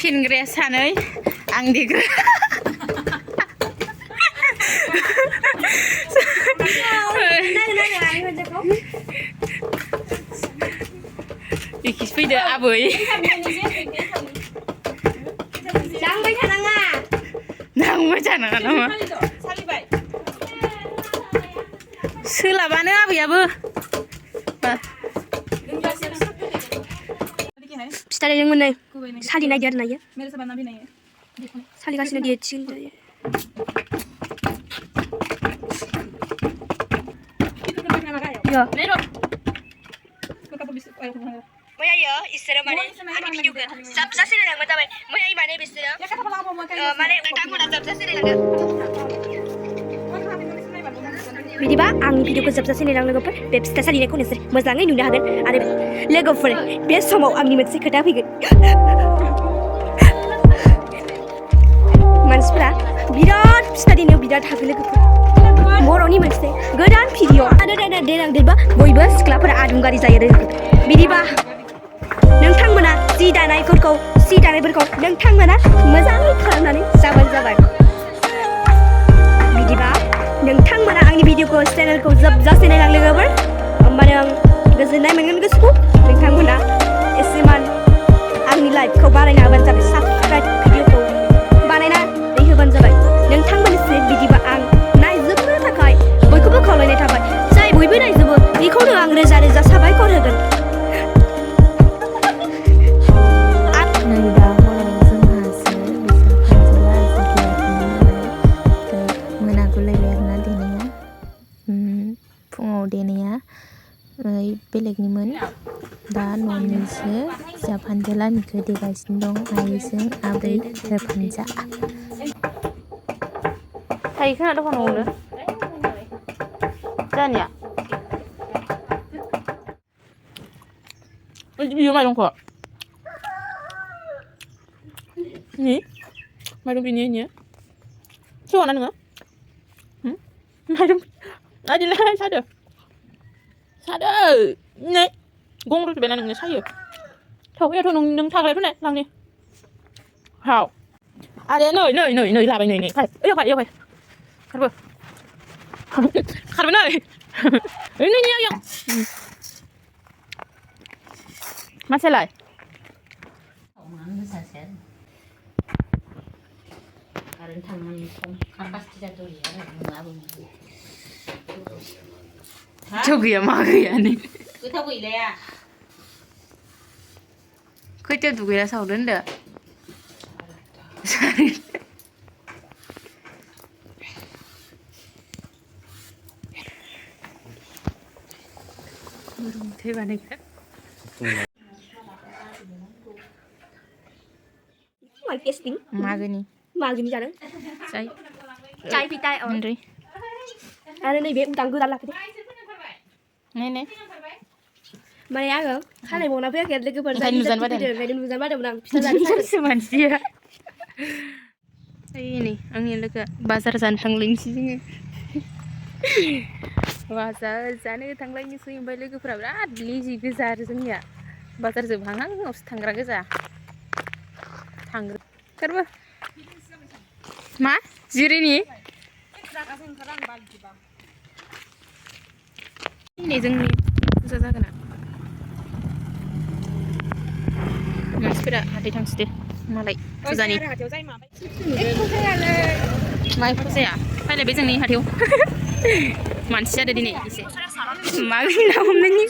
फिनग्राया सानै आं देग्रा इखिसो फैदो आबै नांबाय थानाङा नामा सोलाबानो आबैयाबो फिथा देदोंमोन नै सालि नायदो आरो नायो सालिगासिनो देथिं मैया इसोरो माने आंनि भिडिअखौ जाबजा सेरायलांबाय जाबाय मैया माने बिसोरो माने नोंथांमोना जाबजा सेरायलांदो बिदिबा आंनि भिडिअखौ जाबजा सेरायलां लोगोफोर बे फिथा सालिनायखौ नोंसोर मोजाङै नुनो हागोन आरो लोगोफोर बे समाव आंनि मोनसे खोथा फैगोन मानसिफोरा बिराद फिथा देनायाव बिराद हागोन लोगोफोर बर'नि मोनसे गोदान भिडिअ आरो देनां देरबा बयबो सिख्लाफोरा आदुंगारि जायो बिदिबा नोंथांमोना सि दानायफोरखौ नोंथांमोना मोजाङै खालामनानै जाबानो जाबाय बिदिबा नोंथांमोना आंनि भिडिअखौ चेनेलखौ जोबजासे नायलां लोगोफोर होमबानो आं गोजोननाय मोनगोन गोसोखौ नोंथांमोना एसेमान आंनि लाइफखौ बानायना होबानो जाबाय साबस्क्राइब भिडिअखौ बानायना होबानो जाबाय नोंथांमोननिसिम बिदिबा आं नायजोबनो थाखाय बयखौबो खावलायनाय थाबाय जाय बयबो नायजोबो बेखौनो आं रोजा रोजा साबायखर होगोन फुङाव देनाया बेलेगनिमोन दा न'निसो जा फानजालानिखौ देगासिनो दं आइजों आबै फानजा थायो खोना दखानावनो जानिया बियो माइरंखौ नि माइरं बिनि सौना नोङो माइरं आदिलाय सादो नै गं रुजोबायना नोंनो सायो थावैयाथ' नों थाग्रायथ' नाय लांनि हाव आरे नै लाबाय नै ओयावहाय खारबाय नै आयं मानसियालाय जौ गैया मा गैया नै गोथाव गैलाया खैथायाव दुगैना सावदो होनदो दै बानायखो मागोनि जानो चाय पिताय आरो नैबे उदां गोदान लाफैदो नै माने आङो खानाय बावना फैयाखै लोगोफोर ओंखायनो नुजानो बादोंमोन आं फिथा जानो मानसिया नै आंनि लोगो बाजार जानो थांलायनोसै जोङो बाजार जानो थांलायनोसै ओमफ्राय लोगोफोरा बिराद लेजि गोजा आरो जोंनिया बाजार जोबहांहांआवसो थांग्रा गोजा थांग्रो मा जिरिनि नै जोंनि फुजा जागोन मानसिफोरा हाथाय थांसोदो मालाय फुजानि माइ फुजाया फैलायबाय जोंनि हाथायाव मानसि जादो दिनै एसे मा ना हमनायनि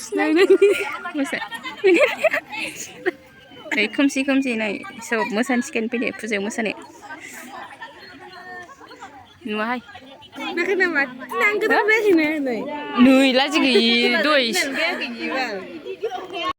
नै खोमसि नै सब मोसानो सिखायनो फैदो फुजायाव मोसानो नुवाहाय नै लाजि गैयि दय